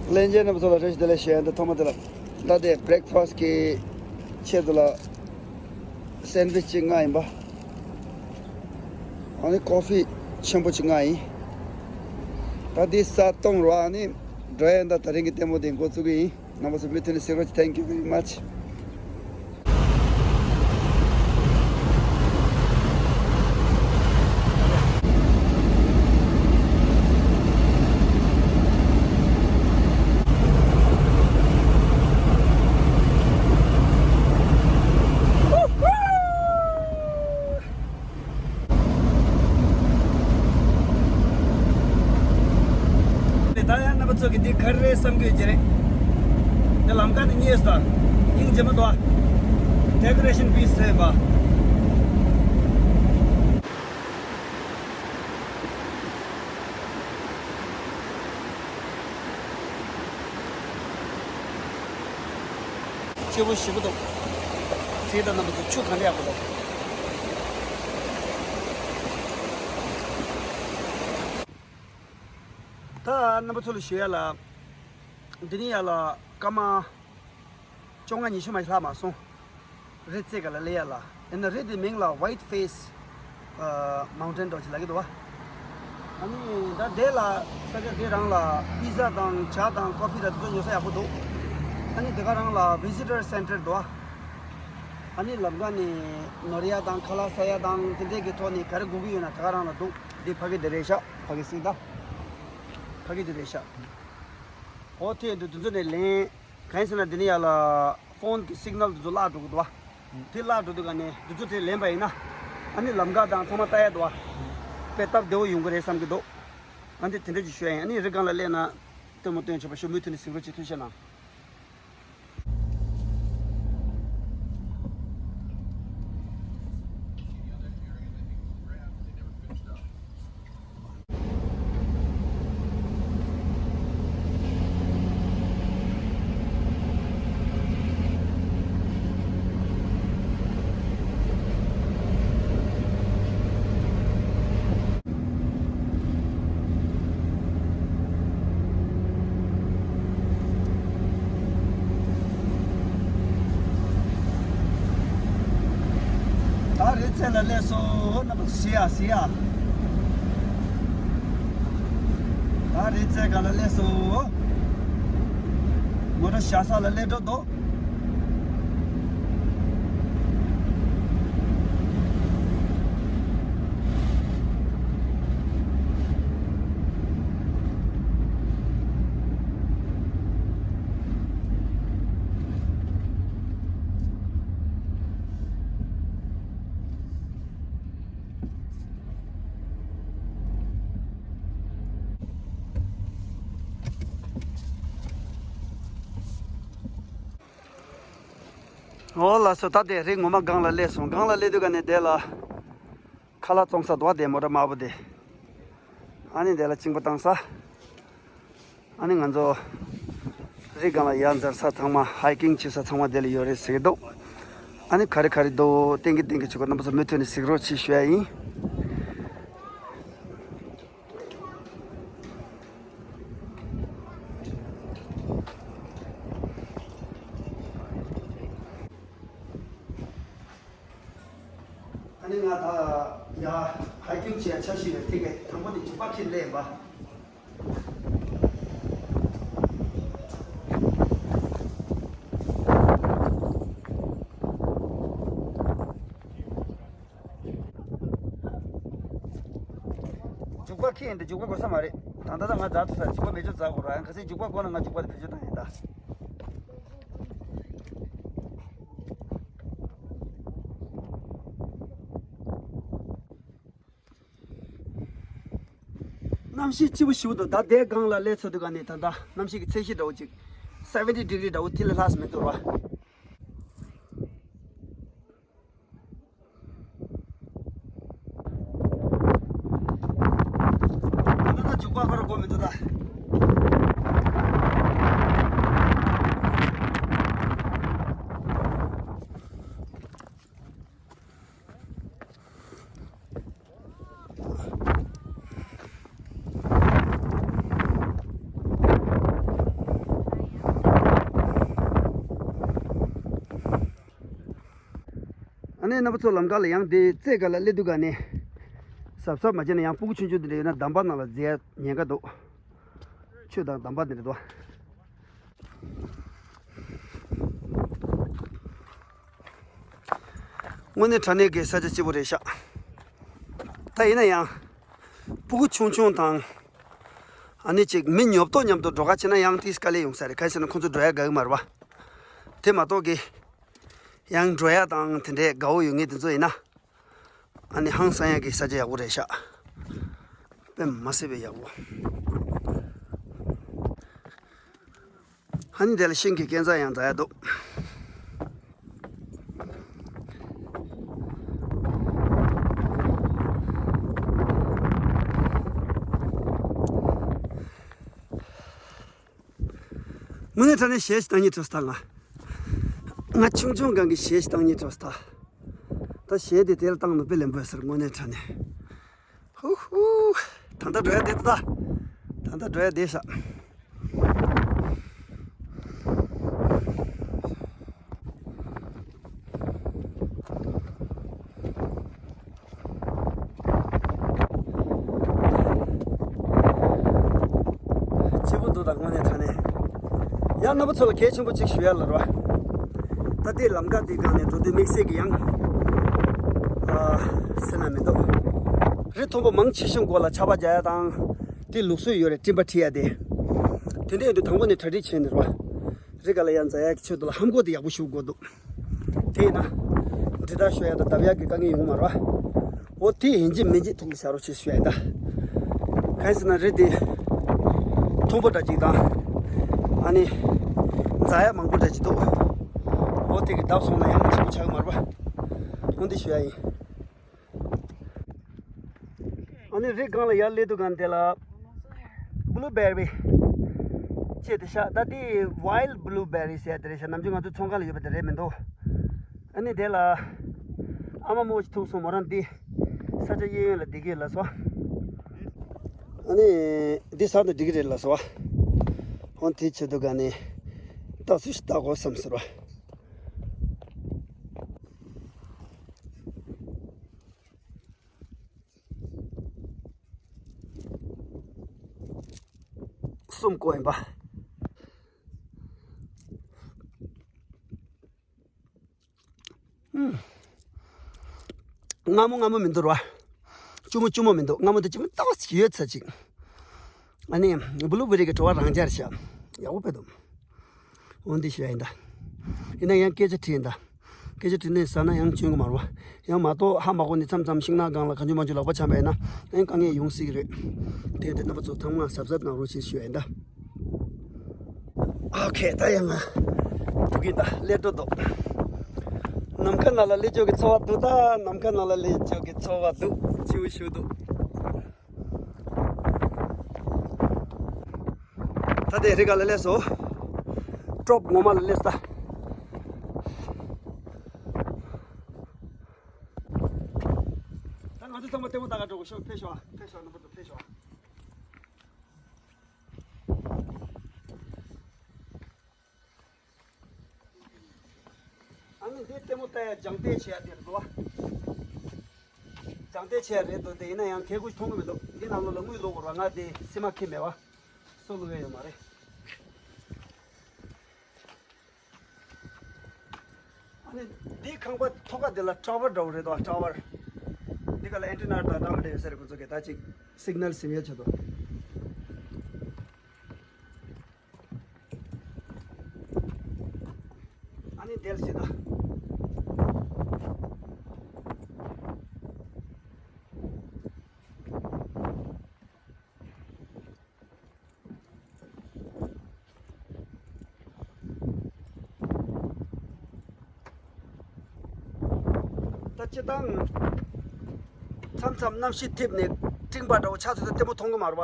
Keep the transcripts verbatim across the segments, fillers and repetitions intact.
ལྷན་རྒྱས་རྣམ་པ་ཚོ་ལ་བཀྲ་ཤིས་བདེ་ལེགས་ཞུ་ཡ་ཡིན། ད་ཐོག་མ་དེ་ལ་ད་དེ་བྷི་རེག་ཕ་སི་ཊི་གི་ཆེད་དུ་ལ་སེན་ཌི་ཝིཆ་གཅིག་མངགས་ཡིན་པ། ཨ་ནི་ཀོ་ཕི་ཆེན་པོ་གཅིག་མངགས་ཡིན། ད་དེ་ས་གཏོང་རོགས། ཨ་ནི་འགྲོ་ཡ་ཡིན། ད་ད་རིང་གི་ལྟད་མོ་དེ་འགོ་བཙུགས་གི་ཡིན། རྣམ་པ་ཚོ་མུ་མཐུད་ནས་གཟིགས་རོགས་གྱིས། Thank you very much. ད་ཡང་རྣམ་པ་ཚོ་གིས་འདི་ག་རེ་རེད་བསམ་གྱི་ཡོད་ཀྱི་རེད། འདི་ལམ་ཁ་ནས་རྙེད་སོང་། སྙིང་རྗེ་མོ་འདུག Decoration piece ཟེར་བ། སྐྱིད་པོ་ཞེ་པོ་འདུག་དེ་ལྟར་རྣམ་པ་ཚོ་ཆུ་ག་འདྲ་ཡག་པོ་འདུག་ད་རྣམ་པ་ཚོ་ལ་ཞུ་ཡ་ལ། འདི་ནས་ཡར་ལ་སྐར་མ་བཅོ་ལྔ་ཉི་ཤུ་མ་ལྷག་མ་སོང་། རི་རྩེ་ག་ལ་སླེབས་ཡ་ལ། ཡིན་ན་རི་དེ་མིང་ལ་White Face ཨ་Mountain འདྲ་ཅིག་ལབ་ཀྱི་འདུག་བ། ཨ་ནི་ད་དེ་ལ་ས་ཆ་དེ་རང་ལ་པི་ཛ་དང་ཇ་དང་ཀོ་ཕི་དང་དེ་ཚོ་ཉོ་ས་ཡག་པོ་འདུག་ཨ་ནི་དེ་ག་རང་ལ་Visitor Center འདུག་བ། ཨ་ནི་ལམ་ཁ་ནས་ནོར་ཡ་དང་ཁ་ལག་ཟ་ཡ་དང་དེ་འདྲས་ཀྱི་ཐོག་ནས་ག་རེ་དགོས་ཀྱི་ཡོད་ན་དེ་ག་རང་ལ་འདུག་འདི་ཕ་གི་དེ་རེད་ཤག་ཕ་གི་སིང་ད། ཕ་གི་དེ་རེད་ཤག་འོ་དེ་འདུག་དེ་ཚོ་ནས་ལེན། གང་ཡིན་ཟེར་ན་འདི་ནས་ཡར་ལ་ཕོན་གྱི་སིག་ནལ་དེ་ཚོ་བརླག་འགྲོ་གི་འདུག་བ། དེ་བརླག་འགྲོ་དུས་ག་ནས་དེ་ཚོ་དེ་ལེན་པ་ཡིན་ན། ཨ་ནི་ལམ་ཁ་དང་ཚང་མ་ལྟ་ཡ་འདུག་བ། དཔེ་སྟབས་བདེ་བོ་ཡོང་གི་རེད་བསམ་གྱི་འདུག་ཨ་འདི་དེ་འདྲ་ཅིག་ཞུ་ཡ་ཡིན། ཨ་ནི་རི་སྒང་ལ་སླེབས་ན་ལྟད་མོ་སྟོན་ཆོག་པ་ཞུ། མུ་མཐུད་ནས་གཟིགས་རོགས་གྱིས། ཐུགས་རྗེ་གནང་། ད་རི་རྩེ་ལ་སླེབས་སོང་། རྣམ་པ་ཚོ་གཟིགས་ཡ་གཟིགས་ཡ། ད་རི་རྩེ་སྒང་ལ་སླེབས་སོང་། མོ་ཊ་བཞག་ས་ལ་སླེབས་འགྲོ་འདུག་འོ་ལགས་སོ། ད་དེ་རི་ངོ་མ་སྒང་ལ་སླེབས་སོང་། སྒང་ལ་སླེབས་དུས་ག་ནས་དེ་ལ་ཁ་ལག་བཙོང་ས་འདུག་བ། དེ་མོ་ཊ་དམར་པོ་དེ། ཨ་ནི་དེ་ལ་གཅིན་པ་བཏང་ས། ཨ་ནི་ང་ཚོ་རི་སྒང་ལ་ཡར་འཛེག་ས་ཚང་མ། ཧའི་ཀིང་བྱེད་ས་ཚང་མ་དེ་ལ་ཡོད་རེད་ཟེར་གྱི་འདུག་ཨ་ནི་ག་རེ་ག་རེ་འདུག་བསྟན་གྱི་བསྟན་གྱི་བྱེད་དགོས། རྣམ་པ་ཚོ་མུ་མཐུད་ནས་གཟིགས་རོགས་གྱིས་ཞུ་ཡ་ཡིན། ཨ་ནི་ང་ད་ཡ་ཧའི་ཀིང་བྱེད་ཡ་འཆར་གཞི་ཡོད། དེ་གས་དང་པོ་ནས་འཇུག་པ་ཁྱེར་སླེབས་པ། འཇུག་པ་ཁྱེར་ཡིན་ཏེ་འཇུག་པ་དགོས་ས་མ་རེད། ད་ལྟ་ད་ང་འཛག་ཐུབ་ས་རེད། འཇུག་པ་མེད་ཆོག་འཛག་དགོས་ར། ཡང་གལ་སྲིད་འཇུག་པ་དགོས་ན་ང་འཇུག་པ་དེ་བེད་སྤྱོད་བཏང་ཡིན་ད། གནམ་གཤིས་སྐྱིད་པོ་ཞིག་འདུག་ད་དེ་སྒང་ལ་སླེབས་ཚར་དུས་ག་ནས་ད་ལྟ་གནམ་གཤིས་ཀྱི་ཚད་གཞི་འདྲ་བོ་ཅིག seventy degree འདྲ་བོ་དེ་ལས་ལྷག་མི་འདུག་ར། ད་ལྟ་འཇུག་པ་ཁོ་རང་དགོས་མི་འདུག་ད། རྣམ་པ་ཚོ་ལམ་ཁ་ལ་ཡང་དེ་རྩེ་ག་ལ་སླེབས་དུས་ག་ནས་གཟབ་གཟབ་མ་བྱས་ན་ཡང་སྤུ་གུ་ཆུང་ཆུང་དེ་འདྲ་ཡོད་ན་འདམ་པ་ནང་ལ་འཛེག་ཉེན་ཁ་འདུག་ཆུ་དང་འདམ་པ་དེ་འདྲ་འདུག་དངོས་གནས་དྲང་གནས་ཀྱི་ས་ཆ་སྐྱིད་པོ་རེད་ཤག་ད་ཡིན་ན་ཡང་སྤུ་གུ་ཆུང་ཆུང་དང་ཨ་ནི་ཅིག་མི་ཉོབ་ཏོ་མཉམ་དུ་འགྲོ་ག་བྱེད་ན་ཡང་དེ་དཀའ་ལས་ཡོང་ས་རེད། གང་ཟེར་ན་ཁོང་ཚོ་འགྲོ་ཡ་དགའ་གི་མ་རེད་པ། དེ་མ་གཏོགས་ཀྱི་ཡང་འགྲོ་ཡ་དང་དེ་འདྲའི་དགའ་བོ་ཡོད་མཁན་དེ་ཚོ་ཡིན་ན། ཨ་ནི་ཧང་སང་ཡག་གི་ས་ཆ་ཡག་པོ་རེད་ཤག་དཔེ་མ་སྲིད་པའི་ཡག་པོ། ཨ་ནི་དེ་ལ་ཤིང་གི་སྐས་འཛེག་ཡང་འཛེག་ཡ་འདུག་དངོས་གནས་དྲང་གནས་གཞས་ཤིག་བཏང་སྙིང་བྲོ་སོང་ད་ང་། ང་ཆུང་ཆུང་སྒང་གི་གཞས་ཤིག་བཏང་སྙིང་བྲོ་སོང་ད། ད་གཞས་དེ་དེ་ལ་བཏང་ན་དཔེ་ལེན་པོ་ཡོད་ས་རེད་དངོས་གནས་དྲང་གནས། ཧུ་ཧུ། ད་ལྟ་འགྲོ་ཡ་བསྡད་ད། ད་ལྟ་འགྲོ་ཡ་བསྡད་ཤག་སྐྱིད་པོ་འདུག་ད་དངོས་གནས་དྲང་གནས། ཡང་རྣམ་པ་ཚོ་ལ་གལ་ཆེན་པོ་གཅིག་ཞུ་ཡ་ལ་རོ། ད་ལྟའི་ལམ་ཁ་འདི་སྒང་ནས་འགྲོ་དུས་དམིགས་བསལ་གྱི་ཡང་ཨ་སེམས་ན་མི་འདུག་རི་མཐོན་པོ་མང་ཆེ་ཤོས་མགོ་ལ་ཆར་པ་རྒྱག་ཡ་དང་། དེ་ལུགས་སྲོལ་ཡོད་རེད། སྤྲིན་པ་འཁྲིགས་ཡ་དེ། དེ་འདྲ་ཡིན་དུས་དང་པོ་ནས་གྲ་སྒྲིག་བྱས་ནས་རོ། རི་སྒང་ལ་ཡར་འཛེག་ཡག་གི་ཆེད་དུ་ལ་ལྷམ་གོག་དེ་ཡག་པོ་ཞུ་དགོས་འདུག་དེ་ཡིན་ན། འདྲེད་བརྡར་ཤོར་ཡག་དང་བརྡབ་ཡག་གི་དཀའ་ངལ་ཡོང་མ་རེད་པ། འོ་དེ་ཡིན་གཅིག་མིན་གཅིག་ཐུགས་ལ་བཞག་རོགས་བྱེད་ཞུ་ཡ་ཡིན་ད། གང་ཡིན་ཟེར་ན་རི་དེ་མཐོན་པོ་འདྲ་ཅིག་དང་། ཨ་ནི། འཛེག་ཡག་མང་པོ་འདྲ་ཅིག་འདུག་འོ་དེ་གི་བརྡབ་སོང་ན་ཡང་ཆེན་པོ་ཆགས་ཀྱི་མ་རེད་པ། འོ་འདི་ཞུ་ཡ་ཡིན། ཨ་ནི་རི་སྒང་ལ་ཡར་སླེབས་དུས་སྒང་དེ་ལ་བྷུ་ལུ་བེ་རི་ཅེས་དེ་ཤག་ད་དེ་ཝའིལ་བྷུ་ལུ་བེ་རི་ཟེར་དེ་རེད་ཤག་ནམ་རྒྱུན་ང་ཚོ་ཚོང་ཁང་ལ་ཡོད་པ་དེ་རེད་མི་འདུག་ཨ་ནི་དེ་ལ་ཨ་མ་རྨོ་ཅིག་ཐུག་སོང་། མོ་རང་འདི་ས་ཆ་གཡས་གཡོན་ལ་བསྡད་ཀྱི་ཡོད་ལབ་སོང་། ཨ་ནི་འདི་ཟ་ན་འགྲིག་གི་རེད་ལབ་སོང་། འོ་དེ་ཆེད་དུ་སྒང་ནས་ད་སུ་ཞིག་ལྟ་དགོས་བསམ་ཟེར་བ། གསུམ་བརྐོས་ཡིན་པ། ཨུམ། མངར་མོ་མངར་མོ་མི་འདུག་ར། སྐྱུར་མོ་སྐྱུར་མོ་མི་འདུག་མངར་མོ་དེ་སྐྱུར་མོ་ཏོག་ཙམ་ཡོད་ཚད་ཅིག་ཨ་ནི་བྷུ་ལུ་བེ་རི་གི་བྲོ་བ་རང་འཇགས་ཤག་ཡག་པོ་དཔེ་འདུག་འོ་འདི་ཞུ་ཡ་ཡིན་ད། ཡིན་ན་ཡང་སྐད་ཆ་དྲིས་ཡིན་ད། སྐད་ཆ་དྲིས་ནས་ཟ་ན་ཡང་སྐྱོན་གི་མ་རེད་པ། ཡང་མ་གཏོགས་ཧ་མ་གོ་ནས་མཚམས་མཚམས་ཤིང་ནགས་སྒང་ལ་གང་བྱུང་མང་བྱུང་ལག་པ་འཆང་པ་ཡིན་ན་ཡང་དཀའ་ངལ་ཡོང་སྲིད་ཀྱི་རེད། དེ་དེ་རྣམ་པ་ཚོ་ཚང་མ་གཟབ་གཟབ་གནང་རོགས་ཞེས་ཞུ་ཡ་ཡིན་ད། ཨོ་ཁེ། ད་ཡང་ང་འགྲོ་གི་ད། སླེབས་འགྲོ་འདུག་ནམ་མཁའ་ནང་ལ་སླེབས་ཆོག་གི་ཚོར་བ་འདུག་ད་ནམ་མཁའ་ནང་ལ་སླེབས་ཆོག་གི་ཚོར་བ་འདུག་སྐྱིད་པོ་ཞིག་འདུག་ད་དེ་རི་སྒང་ལ་སླེབས་སོང་། ཊོབ་ངོ་མ་ལ་སླེབས་ད། ད་ང་ཚོ་ཚང་མ་ལྟད་མོ་ལྟ་ག་འགྲོ་དགོས་ཤོག་ཕེབས་ཤོག་ཨ། ཕེབས་ཤོག་ཨ། རྣམ་པ་ཚོ་ཕེབས་ཤོག་ཨ། ཨ་ནི་འདི་ལྟད་མོ་ལྟ་ཡ་རྒྱང་ལྟ་བྱེད་ཡ་དེ་རེད་འདུག་བ། རྒྱང་ལྟ་བྱེད་ཡ་རེད་འདུག་དེ་ཡིན་ན་ཡང་ཁལ་ཁུ་ཞིག་མཐོང་གི་མི་འདུག་འདི་ནང་ལོགས་ལ་དངུལ་བླུག་དགོས་རེད་བ། ང་དེ་སེམས་མ་ཁེངས་མེད་བ། སུ་བླུག་ཡ་ཡོད་མ་རེད། ཨ་ནི་འདི་ཁང་པ་ཐོག་ཁ་འདི་ལ་ཊ་ཝར་འདྲ་བོ་རེད་དོ། ཊ་ཝར། འདི་ག་ལ་ཨེན་ཊི་ན་དང་འདྲ་མི་འདྲ་ཡོད་ས་རེད། ཁོ་ཚོ་གི་ད་ཅིག་སིག་ནལ་ཟིན་ཡ་ཆེད་དུ། ཨ་ནི་དེར་སྲིད་ད། ད་སྤྱིར་བཏང་མཚམས་མཚམས་གནམ་གཤིས་འཐིབས་ནས་སྤྲིན་པ་འདྲ་བོ་ཆགས་ཚོད་ལྟད་མོ་མཐོང་གི་མ་རེད་པ།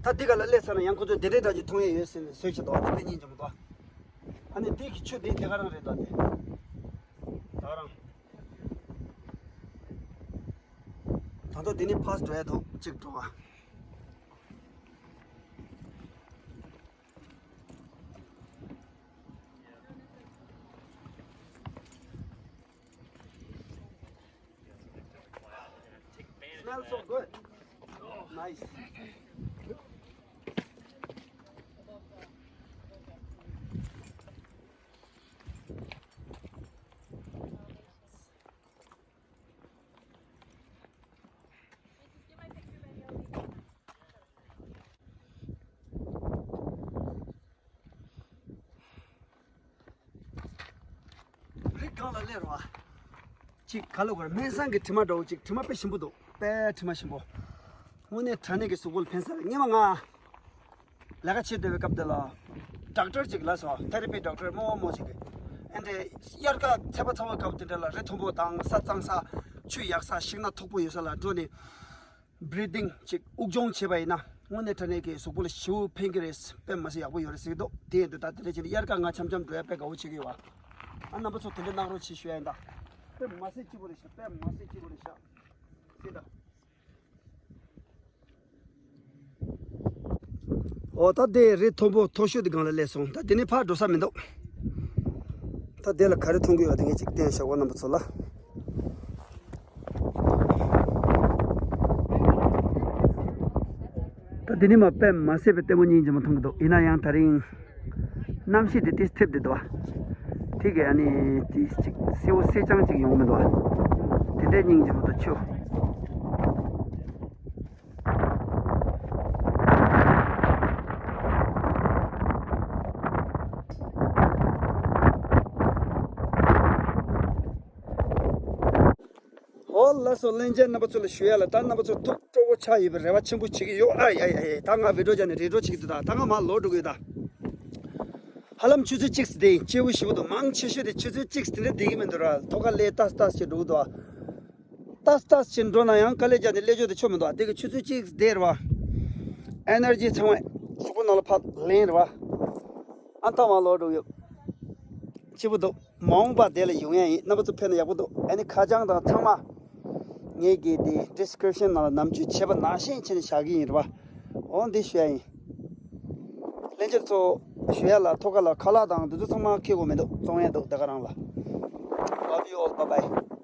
ད་འདི་ག་ལ་སླེབས་ཚར་ན་ཡང་ཁོ་ཚོས་དེ་འདྲའི་འདྲ་ཅིག་མཐོང་ཡས་ཡོད་ཟེར་ནས་བཟོས་བྱས་འདུག་ད་དཔེ་སྙིང་རྗེ་མོ་འདུག་ཨ་ནི་འདི་གི་ཆུ་འདི་འདི་ག་རང་རེད་ད། དེ་ད་ག་རང་། ད་དུང་འདི་ནས་ཕར་འགྲོ་ཡ་འདུག་གཅིག་འགྲོ་བ། Smells so good. Nice. རི་སྒང་ལ་སླེབས་རོགས། ཅིག་ག་ལ་གོ་ར་སྨན་བཟང་གི་དྲི་མ་འདྲ་བོ་ཅིག་དྲི་མ་དཔེ་ཞིམ་པོ་འདུག་དཔེ་དྲི་མ་ཞིམ་པོ། དངོས་གནས་དྲང་གནས་ཀྱི་གཟུགས་པོ་ལ་ཕན་ས་རེད། སྔོན་མ་ང་ལས་ཀ་བྱེད་བསྡད་པའི་སྐབས་དེ་ལ་ཌོག་ཊར་ཅིག་ལ་སོ་ཐེ་ར་པི་ཌོག་ཊར་རྨོ་མོ་ཅིག་གིས་ཨེ་འདྲས་དབྱར་ཁ་ཚ་བ་ཚ་བའི་སྐབས་དེ་འདྲ་ལ་རི་མཐོན་པོ་དང་ས་གཙང་ས་ཆུ་ཡག་ས་ཤིང་སྣ་མཐོ་པོ་ཡོད་ས་ལ་འགྲོ་ནས་བྷི་རི་དིང་ཅིག་དབུགས་སྦྱོང་བྱས་པ་ཡིན་ན་དངོས་གནས་དྲང་གནས་ཀྱི་གཟུགས་པོ་ལ་ཞེ་པོ་ཕན་གྱི་རེད། དཔེ་མ་སྲིད་ཡག་པོ་ཡོད་རེད་ཟེར་གྱི་འདུག་དེ་ཡིན་དུས་ད་དེ་འདྲ་བྱས་ནས་དབྱར་ཁ་ང་འཆམ་འཆམ་འགྲོ་ཡ་དཔེ་དགའ་བོ་བྱེད་ཀྱི་ཡོད་པ། ཨ་རྣམ་པ་ཚོ་དེ་འདྲ་གནང་རོགས་བྱེད་ཞུ་ཡ་ཡིན་ད། དཔེ་མ་སྲིད་སྐྱིད་པོ་རེད་ཤག་དཔེ་མ་སྲིད་སྐྱིད་པོ་རེད་ཤག་ཟེར་ད། འོ་ད་དེ་རི་མཐོན་པོ་མཐོ་ཤོས་དེ་སྒང་ལ་སླེབས་སོང་། ད་དེ་ནས་ཕར་འགྲོ་ས་མི་འདུག་ད་དེ་ལ་ག་རེ་མཐོང་གི་ཡོད་དེ་ངས་ཅིག་བསྟན་བཞག་གོ་རྣམ་པ་ཚོ་ལ། ད་དེ་ནས་མ་དཔེ་མ་སྲིད་པའི་ལྟད་མོ་སྙིང་རྗེ་མོ་མཐོང་གི་འདུག་ཡིན་ན་ཡང་དེ་རིང་གནམ་གཤིས་དེ་ཏིས་ཐེབས་བསྡད་འདུག་བ། དེ་གས་ཨ་ནི་ཏིས་ཅིག་སེའུ་སེ་ཅང་ཅིག་ཡོང་མི་འདུག་བ། དེ་འདྲའི་སྙིང་རྗེ་མོ་འདུག་ཆུ། ཨོ་ལགས་སོ། ལྷན་རྒྱས་རྣམ་པ་ཚོ་ལ་ཞུ་ཡ་ལ། ད་རྣམ་པ་ཚོ་ཐུགས་སྤྲོ་བོ་ཆགས་ཡོད་པའི་རེ་བ་ཆེན་པོ་བྱེད་ཀྱི་ཡོད། ཨ་ཡ་ཡ་ཡ། ད་ང་བི་ཌིའོ་བརྒྱབ་ནས་རི་ཌིའོ་བྱེད་ཀྱི་འདུག་ད་ད་ང་མར་ལོག་འགྲོ་གི་ཡོད་ད། ཧ་ལམ་ཆུ་ཚོད་གཅིག་ཙམ་དེ་སྐྱིད་པོ་ཞེ་པོ་འདུག་མང་ཆེ་ཤོས་དེ་ཆུ་ཚོད་གཅིག་ཙམ་དེ་འདྲ་བསྡད་ཀྱི་མི་འདུག་ར། ཐོག་ཁ་སླེབས་ཏག་ཏག་བྱས་འགྲོ་གི་འདུག་ཏག་ཏག་བྱས་འགྲོ་ན་ཡང་དཀའ་ལས་རྒྱག་ནས་སླེབས་ཆོག་དེ་ཆོག་མི་འདུག་དེ་གི་ཆུ་ཚོད་གཅིག་ཙམ་བསྡད་ར་བ། ཨེ་ནར་ཇི་ཚང་མ་གཟུགས་པོ་ནང་ལ་ཕར་ལེན་ར་བ། ཨ་ད་མར་ལོག་འགྲོ་གི་ཡོད། སྐྱིད་པོ་འདུག་མ་འོངས་པ་དེ་ལ་ཡོང་ཡ་ཡིན། རྣམ་པ་ཚོ་ཕེབས་ན་ཡག་པོ་འདུག་ཨ་ནི་ཁ་བྱང་དང་ཚང་མ་ངེད་ཀྱི་དེ་ཌི་སི་ཀི་རིབ་ཤན་ནང་ལ་ནམ་རྒྱུན་བྱས་པ་ནང་བཞིན་བྱས་ནས་བཞག་གི་ཡིན་ར་བ། འོ་འདི་ཞུ་ཡ་ཡིན། ལྷན་རྒྱས་ཚོ་ཞུ་ཡ་ལ་ཐོག་ཁ་ལ་ཁ་ལག་དང་འདི་ཚོ་ཚང་མ་འཁྱེར་དགོས་མི་འདུག་བཙོང་ཡ་འདུག་ད་ག་རང་ལ། Love you all. Bye bye.